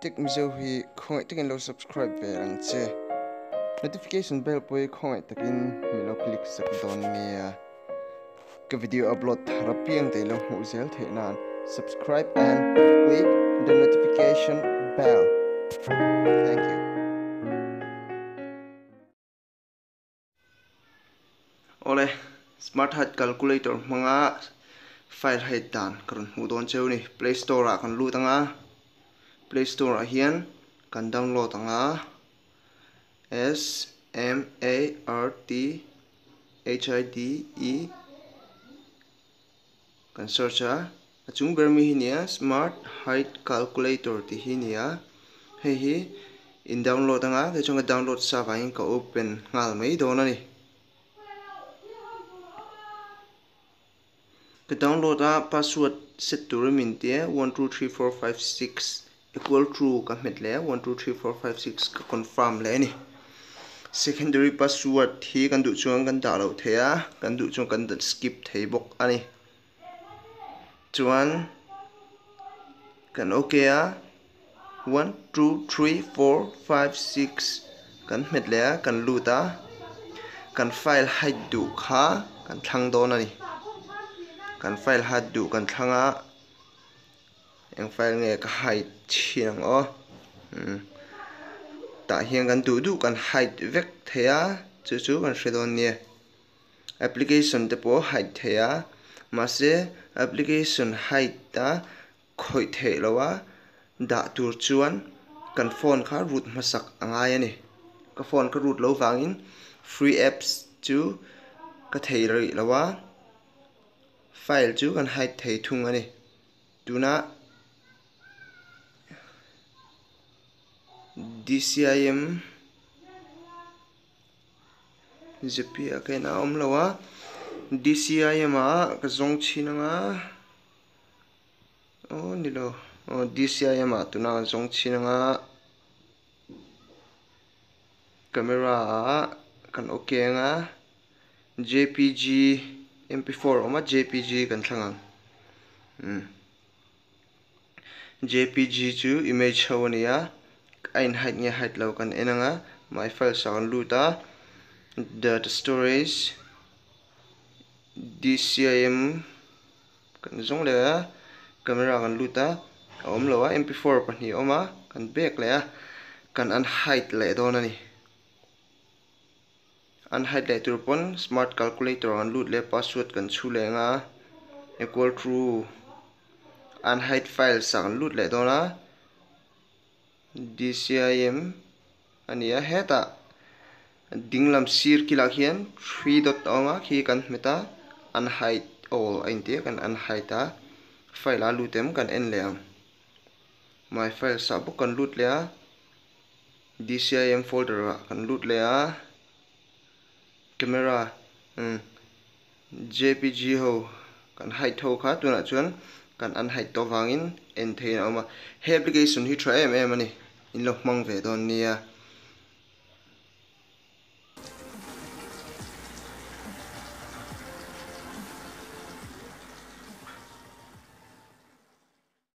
Tech Mizo hi khawngaih takin lo subscribe ve ang che. Notification bell pawh hi khawngaih takin min lo click sak dawn nia. Ka video upload thar apiang te lo hmuh zel theih nan subscribe and click the notification bell. Thank you. Awle, Smart Height Calculator hmanga file height dan ka rawn hmuh dawn cheu ni. Play Store ah kan lut anga, Play Store ah hian kan download anga S M A R T H I D E kan search a, a chung ber mi hi nia Smart Height Calculator tih hi nia, hei hi in download anga kei chuan ka download sa vangin ka open nghal mai dawn a ni. Ka download a password set turin min ti a 123456 equal true ka hmet leh a 123456 ka confirm leh a ni. Secondary password hi kan duh chuan kan dah loh thei a kan duh chuan kan skip thei bawk a ni. Chuan kan ok a 1 2 3 4 5 6 kan hmet leh a kan lut a kan file height duh kha kan thlang dawn a ni. Kan file height duh kan thlang a eng file nge ka height thin ang aw tah hian kan duh duh kan height vek thei a chu chu kan hre dawn nia. Application te pawh height thei a mahse application height a khawih theih lo a dah tur chuan kan phone kha root hmasak a ngai a ni. Ka phone ka root lo vangin free apps chu ka thei rih lo a file chu kan hide thei thung a ni. Tuna DCIM ZP ah ka en a awm lo a DCIM ah ka zawng chhin anga aw ni lo aw DCIM ah tuna ka zawng chhin anga camera ah kan ok anga JPG MP4 awm a JPG kan thlang ang JPG chu image ho a ni a a in hide nge hide lo kan en anga my files ah kan lut a data storage DCIM kan zawng leh a camera kan lut a a awm lo a MP4 pahnih a awm a kan bek leh a kan unhide leh dawn a ni. Unhide leh tur pawn smart calculator an lut leh password kan chhu leh anga equal true unhide files ah kan lut leh dawn a DCIM a ni a hetah dinglam sir kilah khian three dot a awm a khi kan hmet a unhide all a inti a kan unhide a file a lut em kan en leh ang my files ah bawk kan lut leh a DCIM folder ah kan lut leh a camera JPG ho kan hide ho kha tunah chuan kan unhide tawh vangin en theihin a awm a he application hi tha em em a ni in lo hmang ve dawn nia.